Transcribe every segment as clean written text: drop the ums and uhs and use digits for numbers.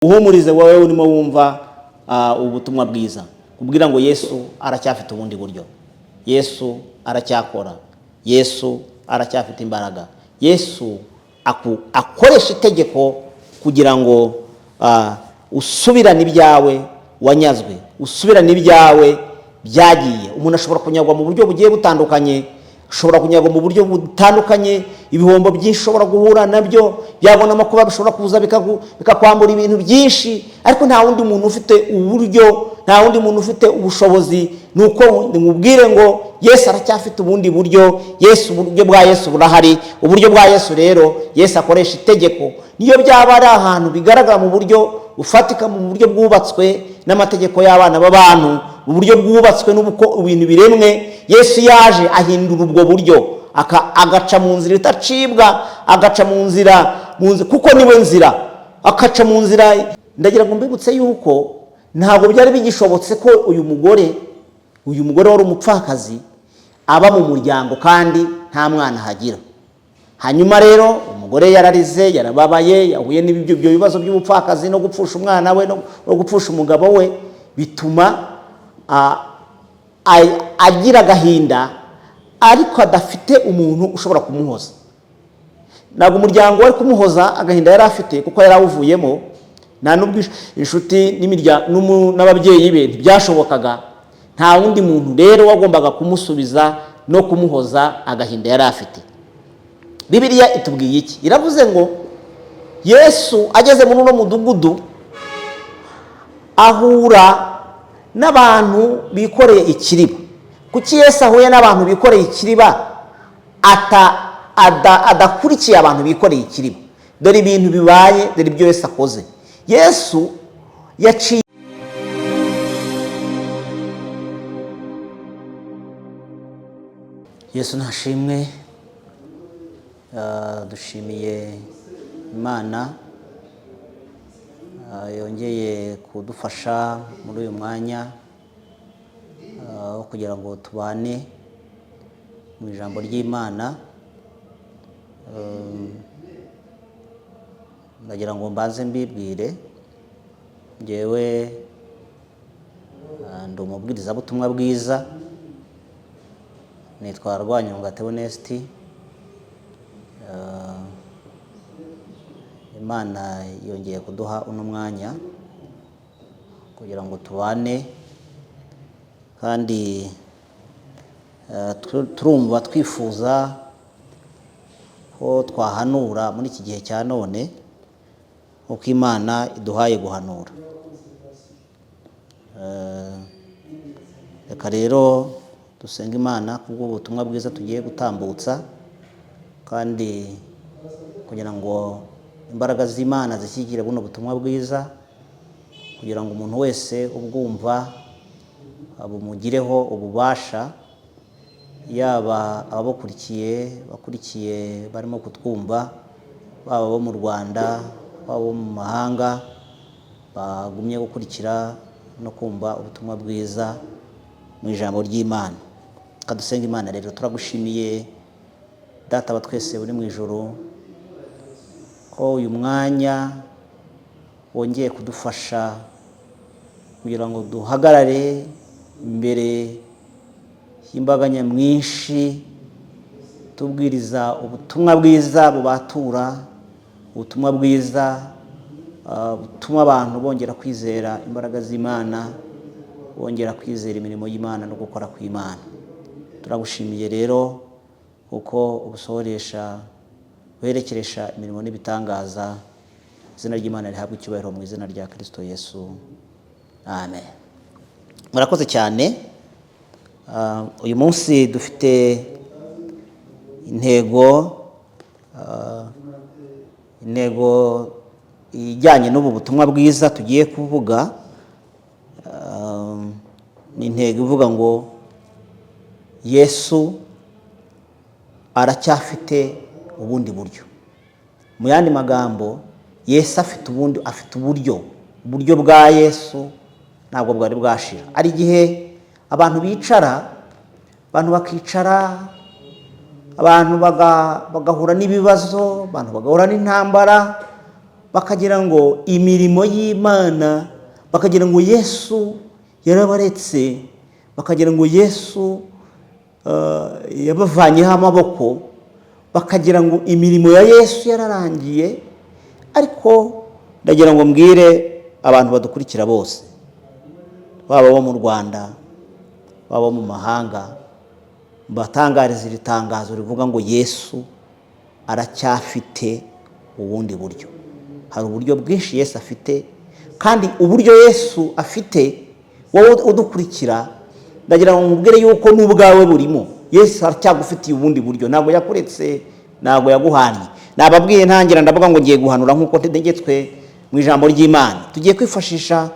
Uhumurize wowe urimo wumva ubutumwa bwiza, kubwira ngo Yesu aracyafite ubundi buryo, Yesu aracyakora, Yesu aracyafite imbaraga, Yesu akoresha itegeko kugira ngo usubirane ibyawe wanyazwe, usubirane ibyawe byagiye. Umuntu ashobora kunyagwa mu buryo bugiye butandukanye, ushobora kunyagwa mu buryo butandukanye, ibihombo byinshi ushobora guhura nabyo, byabona amakuba bishobora kuza bikakwambura ibintu byinshi, ariko nta wundi muntu ufite uburyo, nta wundi muntu ufite ubushobozi. Ni uko nimubwire ngo Yesu aracyafite ubundi buryo. Yesu, uburyo bwa Yesu burahari. Uburyo bwa Yesu rero, Yesu akoresha itegeko, niyo byaba ari ahantu bigaragara mu buryo bufatika, mu buryo bwubatswe n'amategeko y'abana b'abantu, mu buryo bwubatswe n'uko ibintu biremwe. Yesu yaje ahindura ubwo buryo, agaca mu nzira idacibwa, agaca mu nzira, kuko niwe nzira, agaca mu nzira. Ndagira ngo mbibutse yuko ntabwo byari bigishobotse ko uyu mugore wari umupfakazi aba mu muryango kandi nta mwana ahagira. Hanyuma rero umugore yararize, yarababaye, yahuye n'ibyo bibazo by'ubupfakazi no gupfusha umwana we no gupfusha umugabo we, bituma agira agahinda, ariko adafite umuntu ushobora kumuhoza. Ntabwo umuryango wari kumuhoza agahinda yari afite, kuko yari awuvuyemo. Nta n'ubwo inshuti n'ababyeyi be ntibyashobokaga. Nta wundi muntu rero wagombaga kumusubiza no kumuhoza agahinda yari afite. Bibiliya itubwiye iki? Iravuze ngo Yesu ageze muri uno mudugudu ahura n'abantu bikoreye ikiriba. Kuki Yesu ahuye n'abantu bikoreye ikiriba adakurikiye abantu bikoreye ikiriba? Dore ibintu bibaye, dore ibyo Yesu akoze. Yesu yaciye Yesu ntashimwe. Dushimiye Imana yongeye kudufasha muri uyu mwanya wo kugira ngo tubane mu ijambo ry'Imana. Ndagira ngo mbanze mbibwire, njyewe ndi umubwirizabutumwa bwiza, nitwa Rwanyonga Theoneste. Imana yongeye kuduha uno mwanya kugira ngo tubane, kandi turumva twifuza ko twahanura muri iki gihe cya none, kuko Imana iduhaye guhanura. Reka rero dusenga Imana kubw'ubutumwa bwiza tugiye gutambutsa, kandi kugira ngo imbaraga z'Imana zishyigikire buno butumwa bwiza, kugira ngo umuntu wese ubwumva bumugireho ububasha, yaba ababukurikiye bakurikiye barimo kutwumva, baba abo mu Rwanda, baba abo mu mahanga, bagumye gukurikira no kumva ubutumwa bwiza mu ijambo ry'Imana. Reka dusenge Imana rero. Turagushimiye Data wa twese uri mu ijuru, ko uyu mwanya wongeye kudufasha kugira ngo duhagarare imbere y'imbaga nyamwinshi, tubwiriza ubutumwa bwiza bubatura, ubutumwa bwiza butuma abantu bongera kwizera imbaraga z'Imana, bongera kwizera imirimo y'Imana no gukora kw'Imana. Turagushimiye rero kuko ubusohoresha, uherekeresha imirimo n'ibitangaza. Izina ry'Imana rihabwe icyubahiro mu izina rya Kristo Yesu, amen. Murakoze cyane. Uyu munsi dufite intego ijyanye n'ubu butumwa bwiza tugiye kuvuga. Ni intego ivuga ngo Yesu aracyafite ubundi buryo. Mu yandi magambo, Yesu afite ubundi, afite uburyo. Uburyo bwa Yesu ntabwo bwari bwashira. Hari igihe abantu bicara, abantu bakicara, abantu bagahura n'ibibazo, abantu bagahura n'intambara, bakagira ngo imirimo y'Imana, bakagira ngo Yesu yarabaretse, bakagira ngo Yesu yabavanyeho amaboko, bakagira ngo imirimo ya Yesu yararangiye. Ariko ndagira ngo mbwire abantu badukurikira bose, baba abo mu Rwanda, baba abo mu mahanga, mbatangariza iri tangazo rivuga ngo Yesu aracyafite ubundi buryo. Hari uburyo bwinshi Yesu afite, kandi uburyo Yesu afite, wowe udukurikira, ndagira ngo nkubwire yuko n'ubwawe burimo. Yesu aracyagufitiye ubundi buryo, ntabwo yakuretse, ntabwo yaguhannye. Nababwiye ntangira, ndavuga ngo ngiye guhanura nk'uko ntegetswe mu ijambo ry'Imana. Tugiye kwifashisha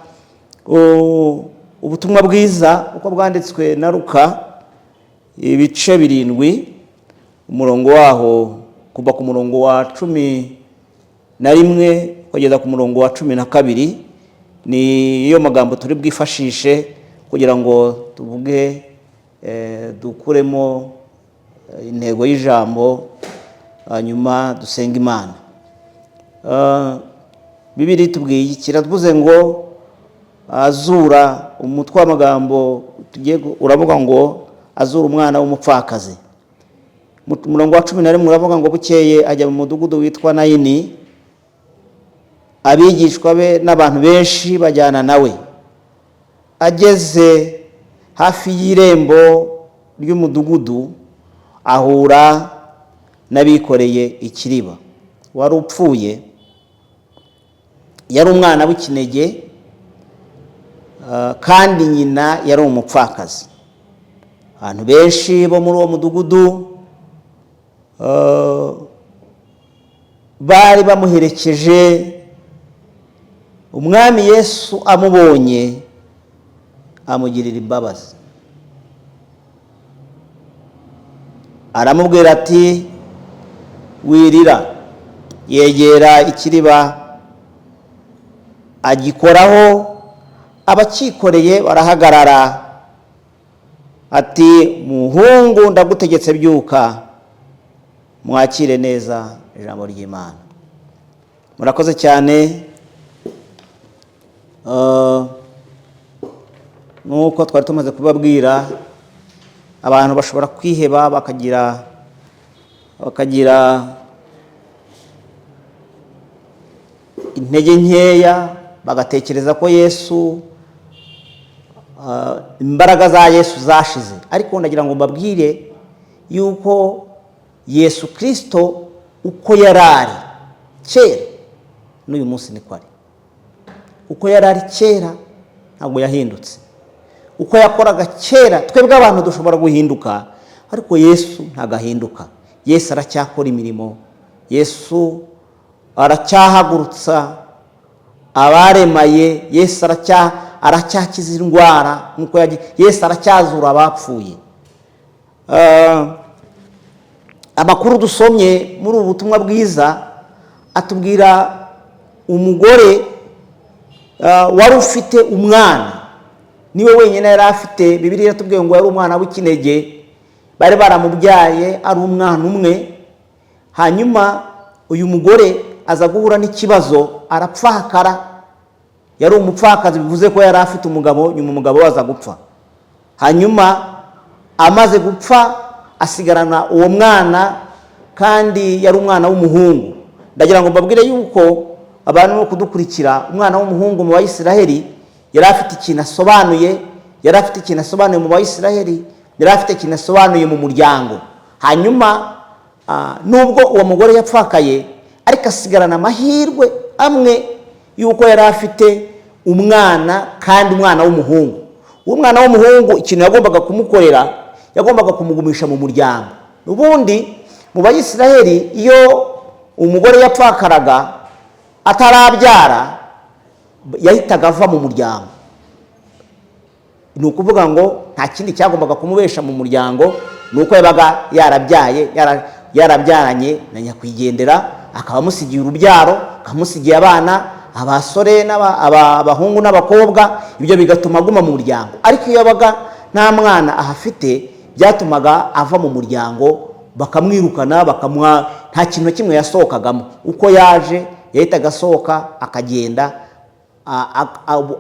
ubutumwa bwiza uko bwanditswe na Luka, ibice 7, umurongo waho kuva ku murongo wa 11 kugeza ku murongo wa 12. Ni yo magambo turi bwifashishe kugira ngo tuvuge, dukuremo intego y'ijambo, hanyuma dusenge Imana. Bibiri tubwiye kiravuze ngo azura, umutwe w'amagambo tugiye uravuga ngo azura umwana w'umupfakazi. Mu murongo wa 11 uravuga ngo bukeye ajya mu mudugudu witwa Nayini, abigishwa be n'abantu benshi bajyana nawe. Ageze hafi y'irembo ry'umudugudu, ahura n'abikoreye ikiriba wari upfuye, yari umwana w'ikinege, kandi nyina yari umupfakazi. Abantu benshi bo muri uwo mudugudu bari bamuherekeje. Umwami Yesu amubonye amugirira imbabazi, aramubwira ati: "Wirira." Yegera ikiriba, agikoraho, abacyikoreye barahagarara. Ati: "Muhungu, ndagutegetse, byuka." Mwakire neza ijambo ry'Imana. Murakoze cyane. Nk'uko twari tumaze kubabwira, abantu bashobora kwiheba, bakagira intege nkeya, bagatekereza ko Yesu, imbaraga za Yesu zashize. Ariko ndagira ngo mbabwire yuko Yesu Kirisito uko yari ari kera n'uyu munsi niko ari. Uko yari ari kera ntabwo yahindutse. Uko yakoraga kera, twebwe abantu dushobora guhinduka, ariko Yesu ntabwo ahinduka. Yesu aracyakora imirimo, Yesu aracyahagurutsa abaremaye, Yesu aracyakiza indwara nk'uko yagiye, Yesu aracyazura abapfuye. Amakuru dusomye muri ubu butumwa bwiza atubwira umugore wari ufite umwana, niwe wenyine yari afite. Bibiliya iratubwiye ngo yari umwana w'ikinege, bari baramubyaye ari umwana umwe. Hanyuma uyu mugore aza guhura n'ikibazo, arapfakara. Yari umupfakazi, bivuze ko yari afite umugabo, nyuma umugabo we aza gupfa. Hanyuma amaze gupfa asigarana uwo mwana, kandi yari umwana w'umuhungu. Ndagira ngo mbabwire yuko abantu no kudukurikira, umwana w'umuhungu mu Bayisiraheli yari afite ikintu asobanuye, yari afite ikintu asobanuye mu Bayisiraheli, yari afite ikintu asobanuye mu muryango. Hanyuma nubwo uwo mugore yapfakaye, ariko asigarana amahirwe amwe yuko yari afite umwana, kandi umwana w'umuhungu. Uwo mwana w'umuhungu, ikintu yagombaga kumukorera, yagombaga kumugumisha mu muryango. Ubundi mu Bayisiraheli, iyo umugore yapfakaraga atarabyara, yahitaga ava mu muryango. Ni ukuvuga ngo nta kindi cyagombaga kumubesha mu muryango, ni uko yabaga yarabyaye, yarabyaranye na nyakwigendera, akaba amusigiye urubyaro, akamusigiye abana, abasore, abahungu n'abakobwa. Ibyo bigatuma aguma mu muryango. Ariko iyo yabaga nta mwana ahafite, byatumaga ava mu muryango, bakamwirukana, bakamuha, nta kintu na kimwe yasohokagamo. Uko yaje Yahitaga asohoka akagenda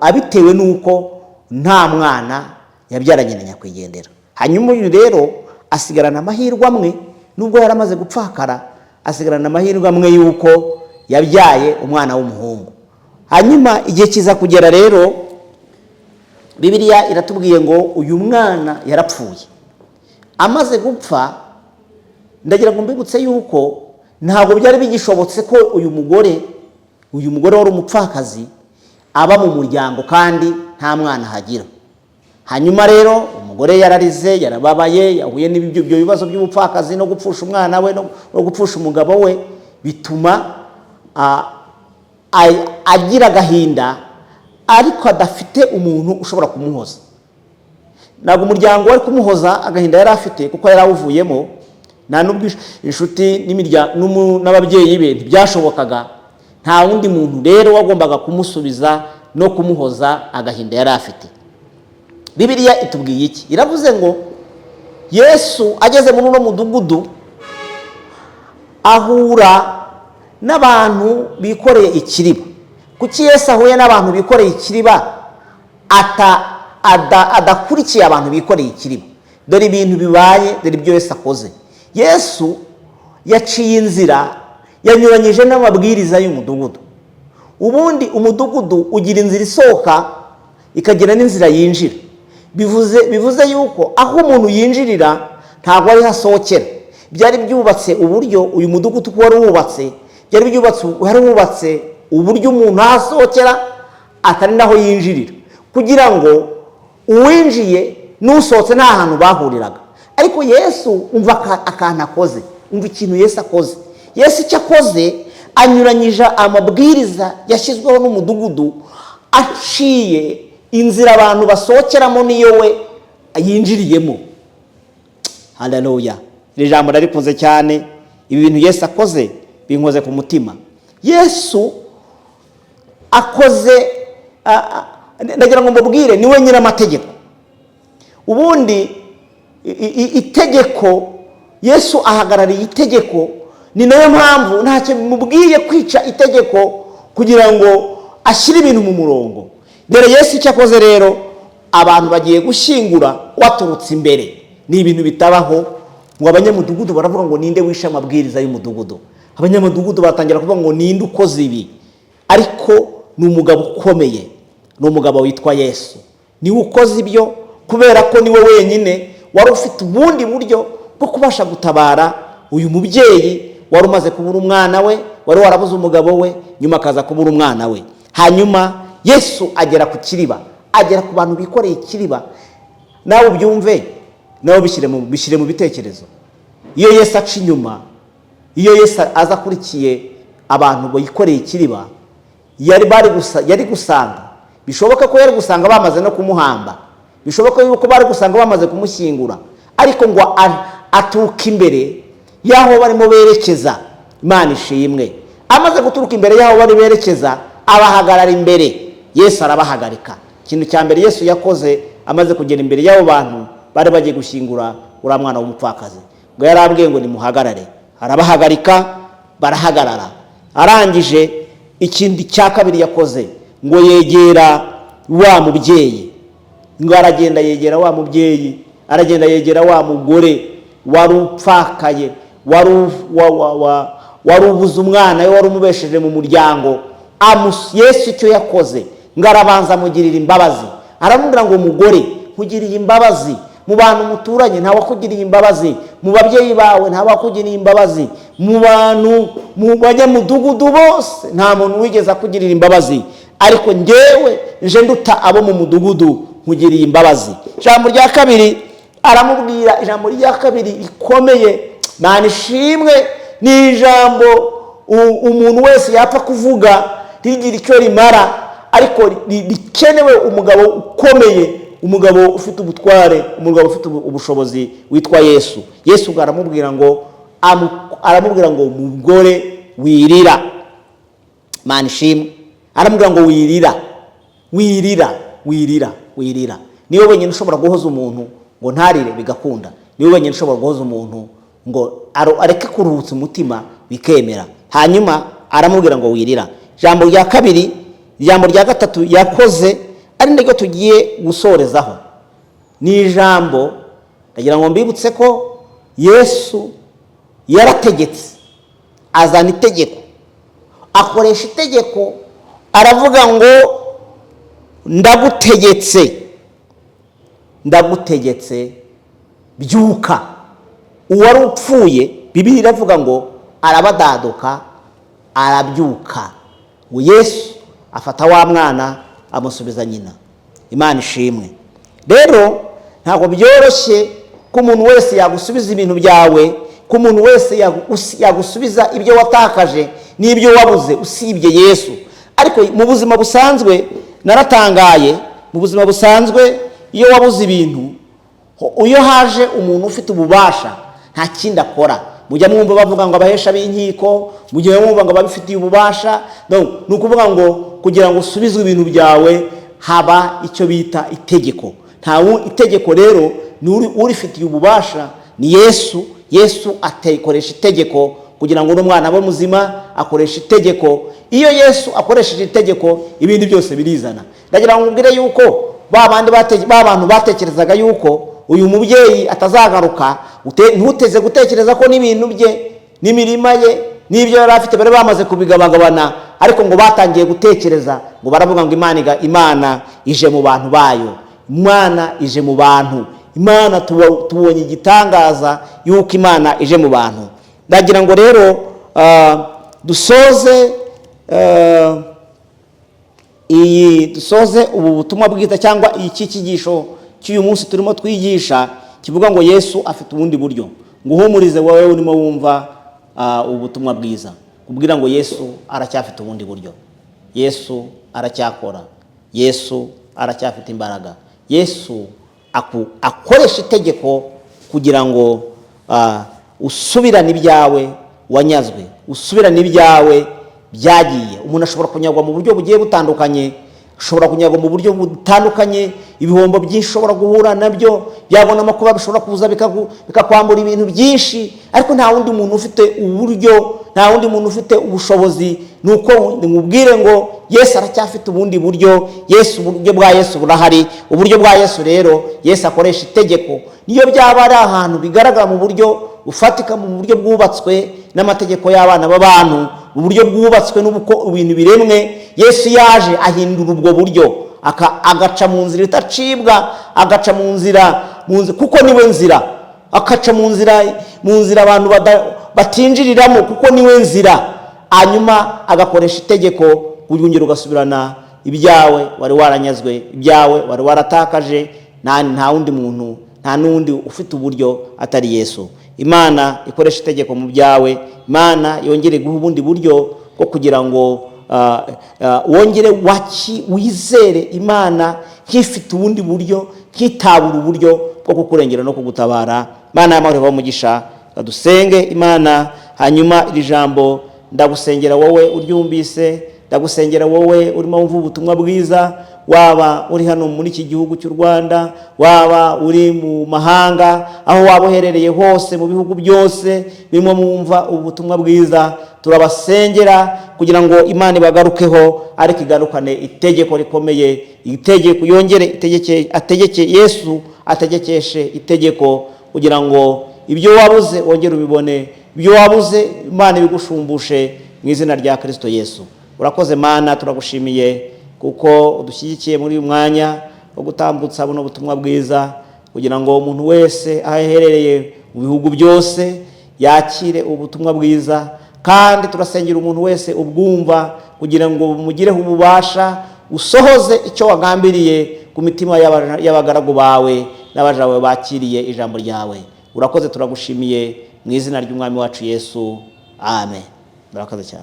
abitewe n'uko nta mwana yabyaranye na nyakwigendera. Hanyuma uyu rero asigarana amahirwe amwe, nubwo yari amaze gupfakara, asigarana amahirwe amwe y'uko yabyaye umwana w'umuhungu. Hanyuma igihe kiza kugera rero, Bibiliya iratubwiye ngo uyu mwana yarapfuye. Amaze gupfa, ndagira ngo mbibutse yuko ntabwo byari bigishobotse ko uyu mugore wari umupfakazi aba mu muryango kandi nta mwana ahagira. Hanyuma rero umugore yararize, yarababaye, yahuye n'ibyo bibazo by'ubupfakazi no gupfusha umwana we no gupfusha umugabo we, bituma agira agahinda, ariko adafite umuntu ushobora kumuhoza. Ntabwo umuryango wari kumuhoza agahinda yari afite kuko yari awuvuyemo, nta n'ubwo inshuti n'ababyeyi be ntibyashobokaga. Nta wundi muntu rero wagombaga kumusubiza no kumuhoza agahinda yari afite. Bibiliya itubwiye iki? Iravuze ngo Yesu ageze muri uno mudugudu ahura n'abantu bikoreye ikiriba. Kuki Yesu ahuye n'abantu bikoreye ikiriba, adakurikiye abantu bikoreye ikiriba? Dore ibintu bibaye, dore ibyo Yesu akoze. Yesu yaciye inzira yanyuranyije n'amabwiriza y'umudugudu. Ubundi umudugudu ugira inzira isohoka, ikagira n'inzira yinjira. Bivuze yuko aho umuntu yinjirira ntabwo ariho asohokera. Byari byubatse uburyo uyu mudugudu uko wari wubatse, byari byubatse, wari wubatse uburyo umuntu aho asohokera atari naho yinjirira, kugira ngo uwinjiye n'usohotse nta hantu bahuriraga. Ariko Yesu, umva akantu akoze, umva ikintu Yesu akoze. Yesu icyo akoze, anyuranyije amabwiriza yashyizweho n'umudugudu, aciye inzira abantu basohokeramo niyo we yinjiriyemo. Haleluya! Iri jambo ndarikunze cyane. Ibi bintu Yesu akoze binkoze ku mutima. Yesu akoze, ndagira ngo mbabwire, niwe nyir'amategeko. Ubundi itegeko, Yesu ahagarariye itegeko. Ni nayo mpamvu ntacyo bimubwiye kwica itegeko kugira ngo ashyire ibintu mu murongo. Dore Yesu icyo akoze rero: abantu bagiye gushyingura, waturutse imbere. Ni ibintu bitabaho. Ngo abanyamudugudu baravuga ngo: "Ninde wishe amabwiriza y'umudugudu?" Abanyamudugudu batangira kuvuga ngo: "Ninde ukoze ibi?" Ariko ni umugabo ukomeye, ni umugabo witwa Yesu, niwe ukoze ibyo, kubera ko niwe wenyine wari ufite ubundi buryo bwo kubasha gutabara uyu mubyeyi wari umaze kubura umwana we, wari warabuze umugabo we, nyuma akaza kubura umwana we. Hanyuma Yesu agera ku kiriba, agera ku bantu bikoreye ikiriba. Nawe ubyumve, nawe bishyire mu bitekerezo. Iyo Yesu aca inyuma, iyo Yesu aza akurikiye abantu bikoreye ikiriba, yari gusanga, bishoboka ko yari gusanga bamaze no kumuhamba, bishoboka yuko bari gusanga bamaze kumushyingura. Ariko ngo aturuka imbere y'aho barimo berekeza. Imana ishimwe! Amaze guturuka imbere y'aho bari berekeza, abahagarara imbere. Yesu arabahagarika. Ikintu cya mbere Yesu yakoze amaze kugera imbere y'abo bantu bari bagiye gushyingura uriya mwana w'umupfakazi, ngo yarabwiye ngo: "Nimuhagarare." Arabahagarika, barahagarara. Arangije, ikindi cya kabiri yakoze, ngo yegera wa mubyeyi, ngo aragenda yegera wa mubyeyi, aragenda yegera wa mugore wari upfakaye, wari ubuze umwana we wari umubesheje mu muryango. Yesu icyo yakoze, ngo arabanza amugirira imbabazi. Aramubwira ngo: "Mugore, nkugiriye imbabazi. Mu bantu muturanye nta wakugiriye imbabazi, mu babyeyi bawe nta wakugiriye imbabazi, mu bantu, mu banyamudugudu bose nta muntu wigeze akugirira imbabazi, ariko ngewe nje nduta abo mu mudugudu, nkugiriye imbabazi." Ijambo rya kabiri aramubwira, ijambo rya kabiri rikomeye, Mana ishimwe, ni ijambo umuntu wese yapfa kuvuga rigira icyo rimara, ariko rikenewe umugabo ukomeye, umugabo ufite ubutware, umugabo ufite ubushobozi witwa Yesu. Yesu ubwo aramubwira ngo: "Mugore, wirira." Mana ishimwe! Aramubwira ngo: "Wirira, wirira, wirira, wirira." Niwe wenyine ushobora guhoza umuntu ngo ntarire bigakunda. Niwe wenyine ushobora guhoza umuntu ngo areke kuruhutsa umutima bikemera. Hanyuma Aramubwira ngo wirira. Ijambo rya kabiri, ijambo rya gatatu yakoze, ari naryo tugiye gusorezaho, ni ijambo ndagira ngo mbibutse ko Yesu yarategetse, azana itegeko, akoresha itegeko, aravuga ngo ndagutegetse, ndagutegetse, byuka. Uwari upfuye, Bibiliya iravuga ngo arabadaduka, arabyuka. Ngo Yesu afata wa mwana, amusubiza nyina. Imana ishimwe. Rero ntabwo byoroshye ko umuntu wese yagusubiza ibintu byawe, ko umuntu wese yagusubiza ibyo watakaje n'ibyo wabuze, usibye Yesu. Ariko mu buzima busanzwe, naratangaye, mu buzima busanzwe iyo wabuze ibintu, iyo haje umuntu ufite ububasha, nta kindi akora. Mujya mwumva bavuga ngo abahesha b'inkiko, mujya mwumva ngo ababifitiye ububasha. Ni ukuvuga ngo kugira ngo usubizwe ibintu byawe, haba icyo bita itegeko. Nta itegeko rero ni urifitiye ububasha ni Yesu. Yesu akoresha itegeko kugira ngo n'umwana abe muzima, akoresha itegeko. Iyo Yesu akoresheje itegeko, ibindi byose birizana. Ndagira ngo mbwire yuko ba bandi ba bantu batekerezaga yuko uyu mubyeyi atazagaruka, ntuteze gutekereza ko n'ibintu bye n'imirima ye n'ibyo yari afite bari bamaze kubigabagabana, ariko ngo batangiye gutekereza, ngo baravuga ngo Imana Imana ije mu bantu bayo, Imana ije mu bantu, Imana tubonye igitangaza yuko Imana ije mu bantu. Ndagira ngo rero dusoze iyi dusoze ubu butumwa bwiza cyangwa iki cyigisho cy'uyu munsi turimo twigisha, kivuga ngo Yesu afite ubundi buryo. Ngo uhumurize wowe urimo wumva ubutumwa bwiza, kubwira ngo Yesu aracyafite ubundi buryo, Yesu aracyakora, Yesu aracyafite imbaraga. Yesu akoresha itegeko kugira ngo usubirane ibyawe wanyazwe, usubirane ibyawe byagiye. Umuntu ashobora kunyagwa mu buryo bugiye butandukanye, ashobora kunyagwa mu buryo butandukanye, ibihombo byinshi ushobora guhura nabyo, byabona amakuba bishobora kuza bikakwambura ibintu byinshi. Ariko nta wundi muntu ufite uburyo, nta wundi muntu ufite ubushobozi. Ni uko nimubwire ngo Yesu aracyafite ubundi buryo. Yesu, uburyo bwa Yesu burahari. Uburyo bwa Yesu rero, Yesu akoresha itegeko. Niyo byaba ari ahantu bigaragara mu buryo bufatika, mu buryo bwubatswe n'amategeko y'abana b'abantu, mu buryo bwubatswe n'uko ibintu biremwe, Yesu yaje ahindura ubwo buryo, agaca mu nzira idacibwa, agaca mu nzira, kuko niwe nzira, agaca mu nzira abantu batinjiriramo, kuko niwe nzira. Hanyuma agakoresha itegeko, wongera ugasubirana ibyawe wari waranyazwe, ibyawe wari waratakaje. Nta wundi muntu, nta n'undi ufite uburyo atari Yesu. Imana ikoresha itegeko mu byawe. Imana yongere guha ubundi buryo bwo kugira ngo wongere wizere Imana nk'ifite ubundi buryo, nkitabura uburyo bwo kukurengera no kugutabara. Imana y'amahoro ibahe umugisha. Dusenge Imana. Hanyuma iri jambo ndagusengera wowe uryumvise, ndagusengera wowe urimo wumva ubutumwa bwiza, waba uri hano muri iki gihugu cy'u Rwanda, waba uri mu mahanga, aho waba uherereye hose mu bihugu byose birimo mwumva ubutumwa bwiza, turabasengera kugira ngo Imana ibagarukeho, ariko igarukane itegeko rikomeye, itegeko yongere itegeke, ategeke, Yesu ategekeshe itegeko kugira ngo ibyo wabuze wongere ubibone, ibyo wabuze Imana ibigushumbushe mu izina rya Kirisito Yesu. Urakoze Mana, turagushimiye kuko udushyigikiye muri uyu mwanya wo gutambutsa buno butumwa bwiza, kugira ngo umuntu wese aho aherereye mu bihugu byose yakire ubutumwa bwiza. Kandi turasengera umuntu wese ubwumva kugira ngo bumugireho ububasha, usohoze icyo wagambiriye ku mitima y'abagaragu bawe n'abaja bawe bakiriye ijambo ryawe. Urakoze, turagushimiye mu izina ry'Umwami wacu Yesu, amen. Murakoze cyane.